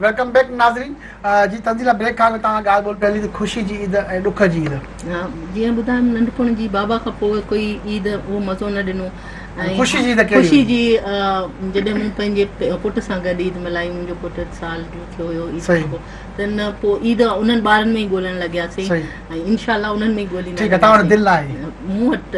Welcome back ناظرين جي تنزيلا break کان اڳ توهان ڳالهه ٻولهه پئي هلي ته خوشي جي عيد ۽ ڏک جي عيد. ها جيئن ٻڌايم ننڍپڻ جي بابا کان پوء ڪوئي عيد اهو مزو نه ڏنو ۽ خوشي جي عيد ڪهڙي خوشي جي جڏهن مون پنهنجي پٽ سان گڏ عيد ملهائي منهنجو پٽ سال جو ٿيو هيو عيد کان پوء ته نه پوء عيد انهن ٻارن ۾ ئي ڳولڻ لڳياسين ۽ انشاء الله انهن ۾ ئي ڳوليندا ٺيڪ آهي توهان وٽ دل آهي مون وٽ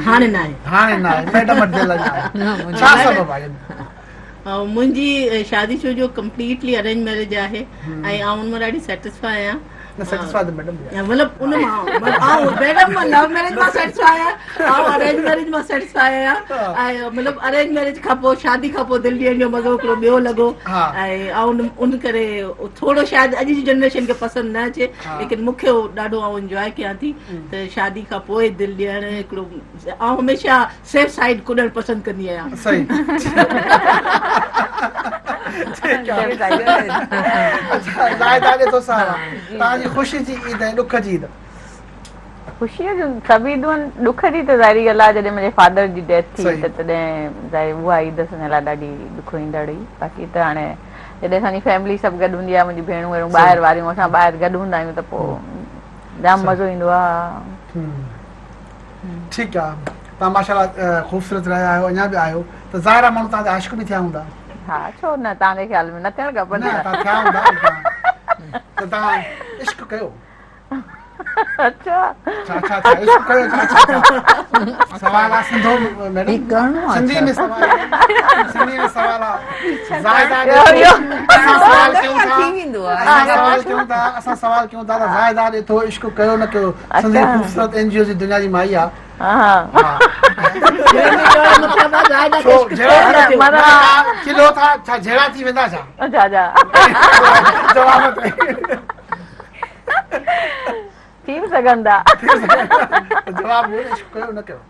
هاڻي ناهي هاڻي ناهي ميڊم وٽ دل ناهي ڇا سبب آهي؟ منهنجي شادي ڇو جو ڪمپليٽلي ارينج ميريج آهي ۽ آئون ان مان ڏاڍي سيٽسفائي آهيان. نه سيٽسفائي ته ميڊم به آهي. مطلب ان مان آئون ميڊم مان لو ميريج مان سيٽسفائي آهيان آئون ارينج ميريج مان سيٽسفائي آهيان ۽ مطلب ارينج ميريج کان پوء شادي کان پوء دل ڏيڻ جو مزو هڪڙو ٻيو لڳو ۽ آئون ان ڪري ٿورو شايد اڄ جي جنريشن کي پسند نه اچي ليڪن مون کي ڏاڍو آئون انجواء ڪيان ٿي ته شادي کان پوء دل ڏيڻ هڪڙو آئون هميشه سيف سائيڊ ڪڏڻ پسند ڪندي آهيان. صحيح ٺيڪ آهي اڇا زاهده ڏيٿو صاحبه توهان جي خوشي جي عيد ۽ ڏک جي عيد. خوشيء جون سڀ عيدون آهن ڏک جي ته ظاهري ڳالهه آهي جڏهن منهنجي فادر جي ڊيٿ ٿي ته تڏهن ظاهر اها عيد اسان جي لاء ڏاڍي ڏکوئيندڙ هئي باقي ته هاڻي جڏهن اسان جي فيملي سڀ گڏ هوندي آهي منهنجي ڀيڻون ويڻون ٻاهر واريون اسان ٻاهر گڏ هوندا آهيون ته پوء جام مزو ايندو آهي. ٺيڪ آ توهان ماشاء الله خوبصورت رهيا آهيو اڃا به آهيو ته ظاهر آ ماڻهو توهان تي عاشق به ٿيا هوندا. ها ڇو نه توهان جي خيال ۾ نه ٿيڻ کپن نه توهان ٿيا هوندا ته توهان عشق ڪيو. اڇا ڇا ڇا ڇا عشق ڪيو ڇا ڇا ڇا سوال آ سنڌو ميڊم سنڌي ۾ سوال سنڌي ۾ سوال آ زاهده اسان سوال ڪيون ٿا اسان سوال ڪيون ٿا اسان سوال ڪيون ٿا ته زاهده ڏيٿو عشق ڪيو نه ڪيو سندي خوبصورت اين جي او جي دنيا جي مائي آ. کلو ٿا ڇا جهيڙا ٿي ويندا ڇا؟ اڇا اڇا جواب تي ٿي به سگهن ٿا. جواب ڏيو عشق ڪيو نه ڪيو؟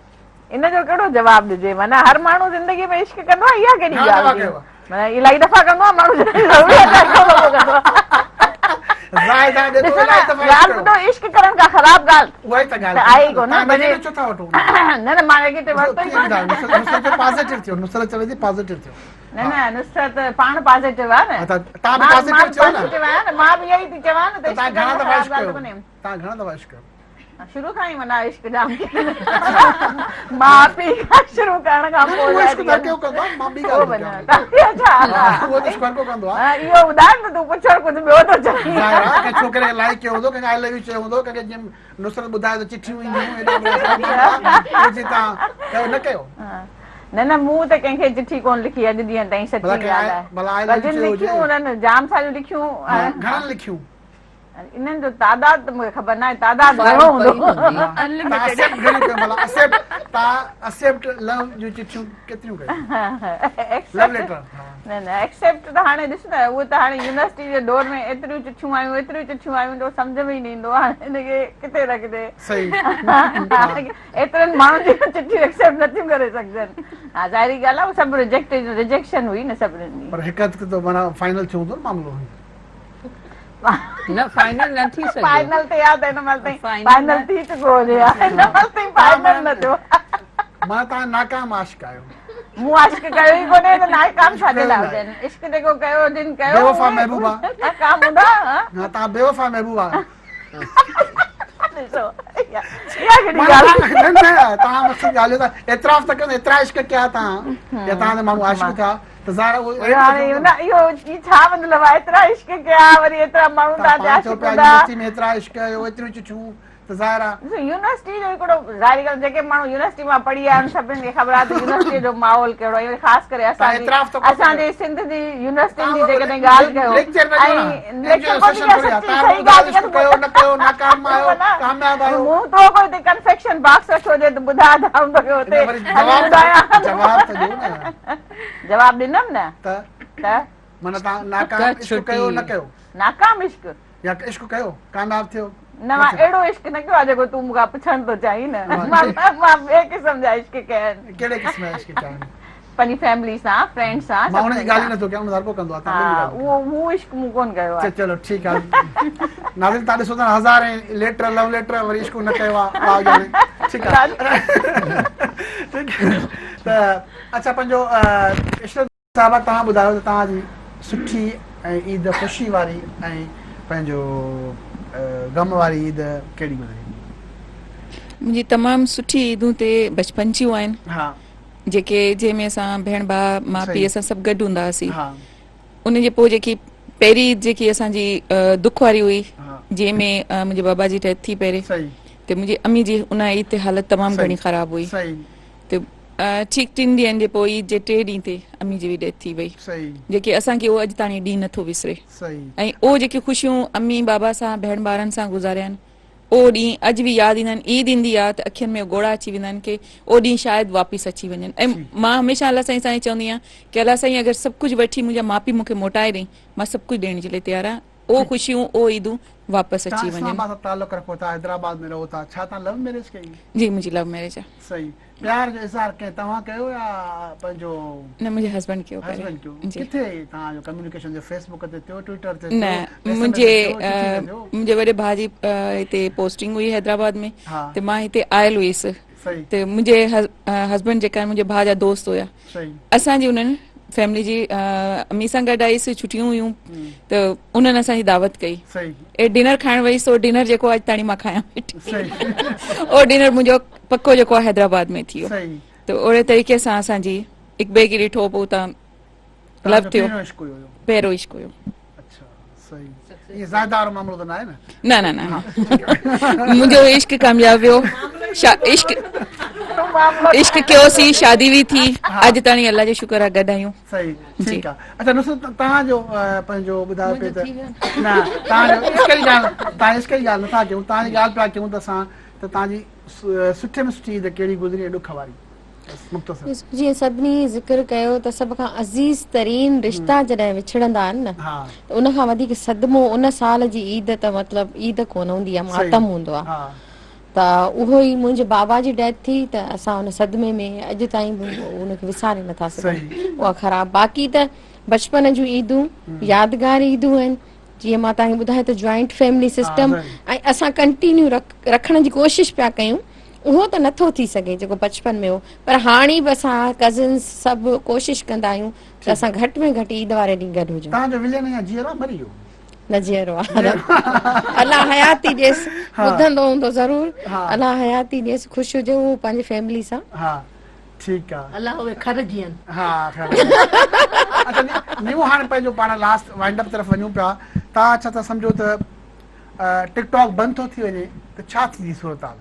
ان جو ڪهڙو جواب ڏجي معنيٰ هر ماڻهو زندگي ۾ عشق ڪندو آهي اها ڪهڙي ڳالهه ٿي معنيٰ الاهي دفعا ڪندو آهي ماڻهو ضروري آهي ته هڪ دفعو ڪندو آهي ڳالهه ٻڌو عشق ڪرڻ ڪا خراب ڳالهه اها ئي ته ڳالهه آهي ئي ڪونه ڀلي ڇو ٿا وٺو نه نه مان نيگيٽو ورتو ئي ڪونه نصرت پازيٽو ٿيو نصرت چوي ٿي پازيٽو ٿيو نه نه نصرت پاڻ پازيٽو آهي نه تان به پازيٽو ٿيو نه پازيٽو آهيان نه مان به اها ئي ٿي چوان نه ته عشق ڪرڻ خراب ڳالهه ڪونهي تان گهڻا دفعا عشق ڪيو شروع کان ئي معنيٰ عشق جام ماء پيء کان شروع ڪرڻ کان پوء اهو عشق هر ڪو ڪندو آهي مان ٻي ڳالهه ٿو ڪيان اهو عشق هر ڪو ڪندو آهي اهو ٻڌاء نه تون پڇڻ ڪجهه ٻيو ٿو چاهين. ظاهر آهي ڪنهن ڇوڪري کي لائيڪ ڪيو هوندو ڪنهن کي آء لو يو چيو هوندو ڪنهن کي جيئن نصرت ٻڌايو ته چٺيون اينديون هيون ايڏا وڏا اهو جي تان ڪيو نه ڪيو. نه نه مون ته ڪنهن کي چٺي ڪونه لکي اڄ ڏينهن تائين سچي ڳالهه آهي پر جن لکيون انهن جام ساريون لکيون. گهڻن لکيون؟ انهن جو تعداد ته مونکي خبر ناهي تعداد گهڻو هوندو. تان ايڪسيپٽ گهڻيون ڪيون ڀلا ايڪسيپٽ تان ايڪسيپٽ لو جون چٺيون ڪيتريون ڪيون لو ليٽر نه نه ايڪسيپٽ ته هاڻي ڏس نه اهو ته هاڻي يونيورسٽي جي دور ۾ ايتريون چٺيون آيون ايتريون چٺيون آيون جو سمجهه ۾ ئي نه ايندو هاڻي ان کي ڪٿي رکجي صحيح ايترن ماڻهن جون چٺيون ايڪسيپٽ نٿيون ڪري سگهجن ها ظاهري ڳالهه آهي سڀ ريجيڪٽ ريجيڪشن هئي نه سڀني جي پر هڪ هٿ ته معنيٰ فائنل ٿيو هوندو نه معاملو. نه فائنل نه ٿي سگهيو. فائنل ٿئي ها ته هن مهل تائين فائنل ٿي چڪو هجي ها هن مهل تائين فائنل نه ٿيو. معنيٰ توهان ناڪام عاشق آهيو. مون عاشق ڪيو ئي ڪونهي ته ناڪام ڇا جي لاء هجن عشق جيڪو ڪيو جن ڪيو بيوفا محبوبا ناڪام هوندا ها توهان بيوفا محبوبا ڏسو اها ڪهڙي ڳالهه نه نه توهان مقصد ڳالهه ته اعتراف ته ڪيو ايترا عشق ڪيا توهان يا توهان تي ماڻهو عاشق ٿيا ته ظاهر اهو هاڻي نه اهو هي ڇا مطلب آهي ايترا عشق ڪيا وري ايترا ماڻهو توهان تي عاشق هوندا يونيورسٽي ۾ ايترا عشق ڪيو ايتريون چٺيون ته ظاهر آهي ڏسو يونيورسٽي جو هڪڙو ظاهري ڳالهه جيڪي ماڻهو يونيورسٽي مان پڙهي آيا آهن سڀني کي خبر آهي ته يونيورسٽي جو ماحول ڪهڙو آهي خاص ڪري اسان جي اسان جي سنڌ جي يونيورسٽين جي جيڪڏهن ڳالهه ڪيو ۽ ليڪچر ڪونه ڏيو سچي صحيح ڳالهه ڪيو نه ڪيو ناڪام آهيو ڪامياب آهيو مون تو ڪو هتي ڪنفيڪشن باڪس رکيو هجي ته ٻڌاء ته آئون توکي هتي ٻڌايان جواب ته ڏيو نه جواب ڏنم نه ته ته معنيٰ توهان ناڪام عشق ڪيو نه ڪيو؟ ناڪام عشق يا عشق ڪيو ڪامياب ٿيو؟ نه مان اهڙو عشق نه ڪيو آهي جيڪو تون مون کان پڇڻ ٿو چاهين نه مان ٻئي قسم جا عشق ڪيا آهن. ڪهڙي قسم جا عشق ڪيا آهن؟ پنهنجي فيملي سان فرينڊ سان. مان ان جي ڳالهه ئي نٿو ڪيان ان هر ڪو ڪندو آهي. ها اهو هو عشق مون ڪونه ڪيو آهي. چلو ٺيڪ آهي ناظرين تان ڏسو ٿا هزارين ليٽر لو ليٽر وري عشق نه ڪيو آهي الله ڄاڻي ٺيڪ آهي ٺيڪ ته اڇا پنهنجو عشرت صاحبه توهان ٻڌايو ته توهان جي سٺي ۽ عيد خوشي واري ۽ پنهنجو غم واري عيد ڪهڙي گذري؟ منهنجي تمام سٺي عيدون تي بچپن جون آهن ها جيڪي جنهن ۾ اسان ڀيڻ ڀاء ماء پيء اسان سڀ گڏ هوندا هئاسين ها ان جي پوء جيڪي پهرين عيد جيڪي اسان جي دک واري هئي جنهن ۾ منهنجي بابا جي ڊيٿ ٿي پهرين ته منهنجي امي جي ان عيد تي حالت تمام گهڻي خراب هئي ته ٺيڪ ٽن ڏينهن جي پوء عيد جي ٽي ڏينهن تي امي جي به ڊيٿ ٿي وئي جيڪي اسان کي اهو اڄ تاڻي ڏينهن نٿو وسري ۽ اهو جيڪي خوشيون امي بابا سان ڀيڻ ٻارن سان گذاريا آهن اهو ڏينهن اڄ به ياد ايندا آهن عيد ايندي آهي ته اکين ۾ ڳوڙها اچي ويندا آهن ڪي اهو ڏينهن شايد واپس اچي وڃن ۽ مان هميشه الله سائين سان چوندي آهيان ڪي الله سائين اگر سڀ ڪجهه وٺي منهنجا ماء پيء مون کي موٽائي ڏئي مان سڀ ڪجهه ڏيڻ جي لاء تيار آهيان اهو خوشيون اهو عيدون واپس اچي توهان وڃن. اسلام آباد سان تعلق رکو ٿا حيدرآباد ۾ رهو ٿا ڇا توهان لو ميريج ڪئي؟ جي منهنجي لو ميريج آهي. صحيح پيار جو اظهار ڪنهن توهان ڪيو يا پنهنجو نه منهنجي هسبنڊ ڪيو پهرين. هسبنڊ ڪيو جي. ڪٿي توهان جو ڪميونيڪيشن جو فيس بڪ تي ٿيو ٽوئيٽر تي ٿيو نه ايس ايم ايس منهنجي تي ٿيو چٺي تي ٿيو؟ منهنجي وڏي ڀاء جي هتي پوسٽنگ هئي حيدرآباد ۾ ها. ته مان هتي آيل هيس صحيح. ته منهنجي هسبنڊ جيڪا آهن منهنجي ڀاء جا دوست هيا صحيح. اسان جي انهن فيملي جي امي سان گڏ آئيس ڇٽيون هيون ته انهن اسان جي دعوت ڪئي صحيح. اي ڊنر کائڻ وئيس او ڊنر جيڪو اڄ تاڻي مان کايان ويٺي صحيح. او ڊنر منهنجو پڪو جيڪو آهي حيدرآباد ۾ ٿي ويو صحيح. ته اهڙي طريقي سان اسان جي هڪ ٻئي کي ڏٺو پوء اتان توهان لو جو ٿيو پهريون عشق هيو اهو؟ پهريون عشق هيو. اڇا صحيح ايئن زاهده وارو معاملو ته ناهي نه؟ نه نه نه منهنجو عشق ڪامياب ويو عشق عشق ڪيوسين شادي به ٿي اڄ تائين الله جو شڪر آ گڏ آهيون. صحيح ٺيڪ آ اڇا نصرت توهان جو پنهنجو ٻڌايو پئي ته نه توهان جو عشق جي ڳالهه توهان عشق جي ڳالهه نٿا ڪيون توهان جي ڳالهه پيا ڪيون ته اسان ته توهان جي سٺي ۾ سٺي عيد ڪهڙي گذري ۽ ڏک واري مختصر. جيئن سڀني ذڪر ڪيو ته سڀ کان عزيز ترين رشتا جڏهن وڇڙندا آهن نه ته ان کان وڌيڪ صدمو ان سال جي عيد ته مطلب عيد ڪونه هوندي آهي ماتم هوندو آهي ته اهو ئي منهنجي بابا جي ڊيٿ ٿي ته اسان ان صدمي ۾ اڄ تائين به ان کي وساري نٿا سگهون اها خراب باقي ته بچپن جون عيدون يادگار عيدون آهن جيئن مان توهان کي ٻڌايو ته جوائنٽ فيملي سسٽم ۽ اسان ڪنٽينيو رکڻ جي ڪوشش پيا ڪيون اهو ته نٿو ٿي سگهي جيڪو بچپن ۾ هو پر هاڻي به اسان ڪزنس سڀ ڪوشش ڪندا آهيون ته اسان گهٽ ۾ گهٽ عيد واري ڏينهن گڏ هجون. توهان جو ولين اڃا جيئرو آهي مري ويو؟ نه جيئرو آهي الله حياتي ڏيس ٻڌندو هوندو ضرور الله حياتي ڏيس خوش هجي هو پنهنجي فيملي سان. ها ٺيڪ آ. الله اهي خر جيئن. ها خير اچا نيو هاڻي پنهنجو پاڻ لاسٽ وائنڊ اپ طرف وڃون پيا تان ڇا ٿا سمجهو ته ٽڪ ٽاڪ بند ٿو ٿي وڃي ته ڇا ٿيندي صورتحال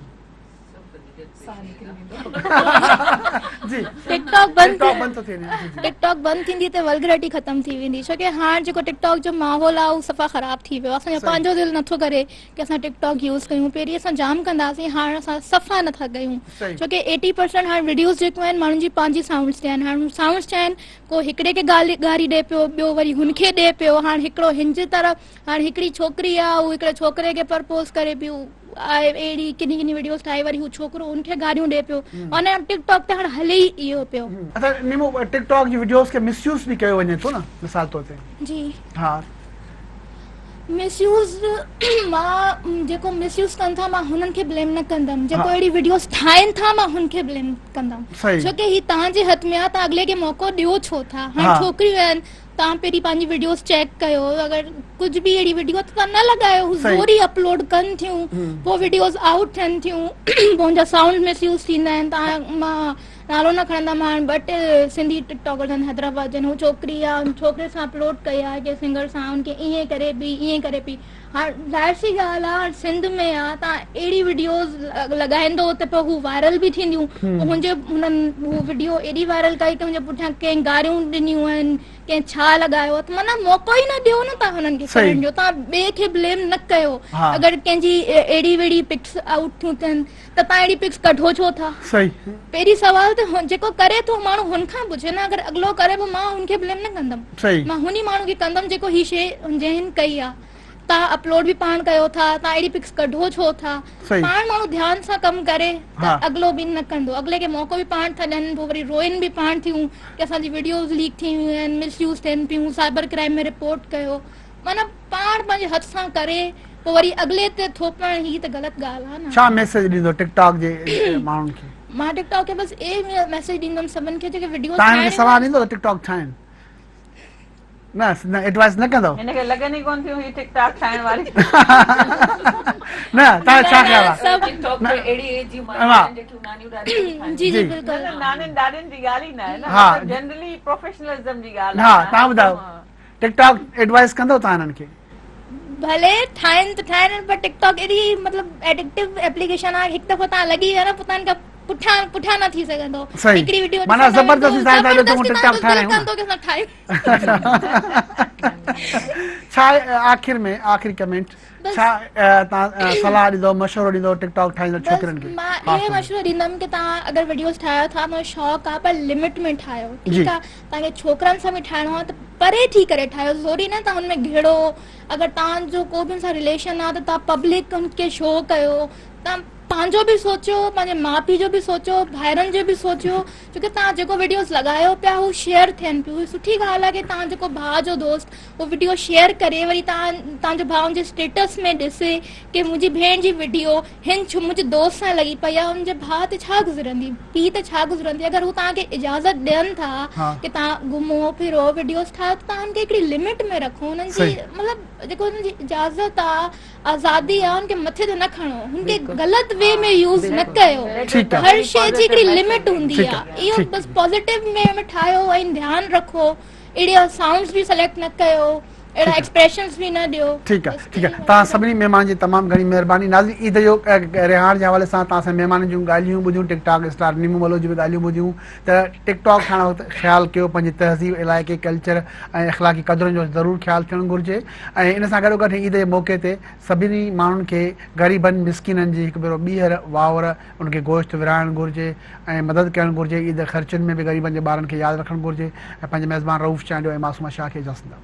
جي ٽڪ ٽاڪ بند ٽڪ ٽاڪ بند ٿو ٿي وڃي جي ٽڪ ٽاڪ بند ٿيندي ته ولگرٽي ختم ٿي ويندي ڇو ڪي هاڻ جيڪو ٽڪ ٽاڪ جو ماحول آ اهو صفا خراب ٿي ويو اسان جو پنهنجو دل نٿو ڪري ڪي اسان ٽڪ ٽاڪ يوز ڪيون پهرين اسان جام ڪندا هئاسين هاڻ اسان صفا نٿا ڪيون ڇو ڪي ايٽي پرسنٽ هاڻ وڊيوز جيڪو آهن ماڻهن جي پنهنجي سائونڊس تي آهن هاڻ سائونڊس ڇا آهن ڪو هڪڙي کي گالي گاري ڏي پيو ٻيو وري هن کي ڏي پيو هاڻ هڪڙو هن جي طرف هاڻ هڪڙي ڇوڪري آ هو هڪڙي ڇوڪري کي پرپوز ڪري پيو آهي اهڙي ڪني ڪني وڊيوز ٺاهي وري هو ڇوڪرو ان کي گاريون ڏي پيو ان ٽڪ ٽاڪ تي هاڻ هلي ئي اهو پيو. اڇا نيمو ٽڪ ٽاڪ جي وڊيوز کي مس يوز به ڪيو وڃي ٿو نه مثال طور تي. جي. ها. مس يوز مان جيڪو مس يوز ڪن ٿا مان هنن کي بليم نه ڪندم جيڪو اهڙي وڊيوز ٺاهين ٿا مان هن کي بليم ڪندم ڇو ڪي هي توهان جي هٿ ۾ آ توهان اڳلي کي موقعو ڏيو ڇو ٿا هاڻ ڇوڪريون آهن توهان پهرين پنهنجي وڊيوز چيڪ ڪيو اگر ڪجهه به اهڙي وڊيو ته توهان نه لڳايو هو زوري اپلوڊ ڪن ٿيون پوء وڊيوز آئوٽ ٿين ٿيون پوء ان جا سائونڊ مس يوز ٿيندا آهن توهان مان نالو نه کڻندم هاڻ ٻه ٽي سنڌي ٽڪ ٽاڪرز آهن حيدرآباد جا هو ڇوڪري آ ان ڇوڪري سان اپلوڊ ڪئي آ ڪنهن سنگر سان ان کي ائين ڪري پئي ائين ڪري پئي هاڻ ظاهر سي ڳالهه آ هاڻ سنڌ ۾ آ تان اهڙي وڊيوز لڳائيندو ته پوء هو وائرل به ٿينديون پوء هن جي هنن هو وڊيو ايڏي وائرل ڪئي ته هن جي پٺيان ڪنهن گاريون ڏنيون آهن ڪنهن ڇا لڳايو آ ته معنيٰ موقعو ئي نه ڏيو نه تان هنن کي ڪرڻ جو تان ٻئي کي بليم نه ڪيو اگر ڪنهن جي اهڙي وهڙي پڪس آئوٽ ٿيون ٿين ته تان اهڙي پڪس ڪڍو ڇو ٿا؟ صحيح. پهرين سوال ته جيڪو ڪري ٿو ماڻهو هن کان پڇي نه اگر اڳلو ڪري پيو مان هن کي بليم نه ڪندم صحيح. مان هن ئي ماڻهو کي ڪندم جيڪو هي شي جنهن ڪئي آ تان اپلوڊ به پاڻ ڪيو ٿا تان اهڙي پڪس ڪڍو ڇو ٿا صحيح. پاڻ ماڻهو ڌيان سان ڪم ڪري ته ها. اڳلو به نه ڪندو اڳلي کي موقعو به پاڻ ٿا ڏين پوء وري روئن به پاڻ ٿيون ڪي اسان جي وڊيوز ليڪ ٿي ويون آهن مس يوز ٿين پيون سائبر ڪرائم ۾ رپورٽ ڪيو معنيٰ پاڻ پنهنجي هٿ سان ڪري پوء وري اڳلي تي ٿوپڻ هي ته غلط ڳالهه آ نه. ڇا ميسيج ڏيندو ٽڪ ٽاڪ جي ماڻهن کي؟ مان ٽڪ ٽاڪ کي بس اهي ميسيج ڏيندم سڀن کي جيڪي وڊيوز توهان هن کي صلاح ڏيندو ته ٽڪ ٽاڪ ٺاهين؟ نه نه ايڊوائس نه ڪندو. هن کي لڳن ئي ڪون ٿيون هي ٽڪ ٽاڪ ٺاهڻ واري. نه توهان جو ڇا خيال آ. ٽڪ ٽاڪ تي اهڙي ايج جون مايون آهن جيڪيون نانيون ڏاڏيون به ٺاهين. جي جي بلڪل. نه نه نانين ڏاڏين جي ڳالهه ئي نه آهي نه مطلب جنرلي پروفيشنلزم جي ڳالهه آهي. ها توهان ٻڌايو ٽڪ ٽاڪ ايڊوائس ڪندو توهان هنن کي. ڀلي ٺاهين ته ٺاهين پر ٽڪ ٽاڪ ايڏي مطلب ايڊڪٽو ايپليڪيشن آهي هڪ دفعو توهان لڳي ويا نه پوء توهان کان پٺيان پٺيان نه ٿي سگهندو هڪڙي وڊيو معنيٰ زبردستي زبردستي توهان دل ڪندو ڪي اسان ٺاهيون. ڇا آخر ۾ آخري ڪمينٽ ڇا توهان صلاح ڏيندو مشورو ڏيندو ٽڪ ٽاڪ ٺاهيندڙ ڇوڪرين کي؟ مان اهو مشورو ڏيندم ڪي توهان اگر وڊيوز ٺاهيو ٿا منهنجو شوق آهي پر لمٽ ۾ ٺاهيو ٺيڪ آهي توهان کي ڇوڪرن سان به ٺاهڻو آهي ته پري ٿي ڪري ٺاهيو ضروري نه توهان ان ۾ گهڙو اگر توهان جو ڪو به ان سان رليشن آهي ته توهان پبلڪ ان کي شو ڪيو توهان پنهنجو به سوچيو پنهنجي ماء پيء جو به سوچيو ڀائرن جو به سوچيو ڇو ڪي توهان جيڪو وڊيوز لڳايو پيا هو شيئر ٿين پيو هي سٺي ڳالهه آهي ڪي توهان جيڪو ڀاء جو دوست هو وڊيو شيئر ڪري وري توهان توهان جو ڀاء ان جي اسٽيٽس ۾ ڏسي ڪي منهنجي ڀيڻ جي وڊيو هن ڇو منهنجي دوست سان لڳي پئي آهي ان جي ڀاء تي ڇا گذرندي پيء تي ڇا گذرندي اگر هو توهان کي اجازت ڏين ٿا ڪي توهان گهمو ڦرو وڊيوز ٺاهيو ته توهان ان کي هڪڙي لمٽ ۾ رکو انهن جي مطلب جيڪو انهن جي اجازت آهي آزادي آ ان کي مٿي تي نه کڻو هن کي غلط وي ۾ يوز نه ڪيو هر شي جي هڪڙي لمٽ هوندي آ اهو بس پازيٽو ۾ ۾ ٺاهيو ۽ ڌيان رکو اهڙي سائونڊز به سليڪٽ نه ڪيو اهڙا ايڪسپريشنز به نه ڏيو. ٺيڪ آ ٺيڪ آ توهان سڀني مهمانن جي تمام گهڻي مهرباني ناظرين عيد جو رهاڻ جي حوالي سان توهان سان مهمانن جون ڳالهيون ٻڌيون ٽڪ ٽاڪ اسٽار نيمو بلوچ جون به ڳالهيون ٻڌيون ته ٽڪ ٽاڪ ٺاهڻ وقت خيال ڪيو پنهنجي تهذيب علائقي ڪلچر ۽ اخلاقي قدرن جو ضرور خيال ٿيڻ گهرجي ۽ ان سان گڏوگڏ عيد جي موقعي تي سڀني ماڻهن کي غريبن مسڪينن جي هڪ ڀيرو ٻيهر واهور ان کي گوشت ورهائڻ گهرجي ۽ مدد ڪرڻ گهرجي عيد خرچين ۾ به غريبن جي ٻارن کي ياد رکڻ گهرجي ۽ پنهنجي ميزبان رئوف چانڊيو ۽ معصومه شاهه کي اجازت ڏيندا.